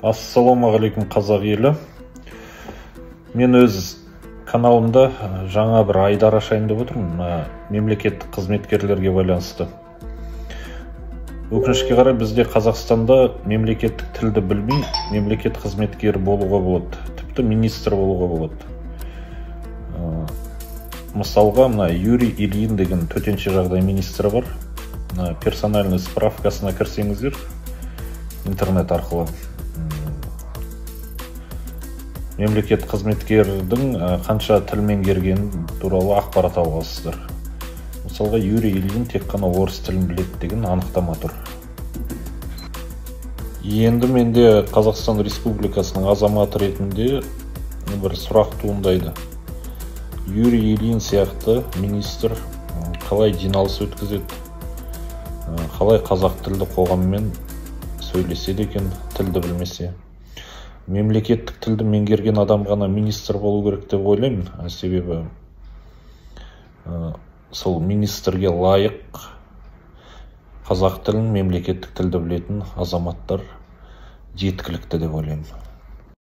Ассалаумағалейкум, қазақ елі! Мен өз каналымда жаңа бір айдар ашайын деп отырмын, мына мемлекеттік қызметкерлерге байланысты. Өкінішке қарай, бізде Қазақстанда мемлекеттік тілді білмей мемлекет қызметкері болуға болады, тіпті министр болуға болады. Мысалға, мына Юрий Ильин деген төтенше жағдай министрі бар. Мына персональный справкасына кірсеңіздер интернет арқылы, мемлекет қызметкердің қанша тіл меңгергені туралы ақпарат ала аласыздар. Мысалға, Юрий Ильин тек қана орыс тілін біледі деген анықтама тұр. Енді менде Қазақстан Республикасының азаматы ретінде бір сұрақ туындайды: Юрий Ильин сияқты министр қалай жиналыс өткізеді, қалай қазақ тілді қоғаммен сөйлеседі екен тілді білмесе? Мемлекеттік тілді меңгерген адам ғана министр болу керек деп ойлаймын, себебі сол министрге лайық қазақ тілін, мемлекеттік тілді білетін азаматтар жеткілікті деп ойлаймын.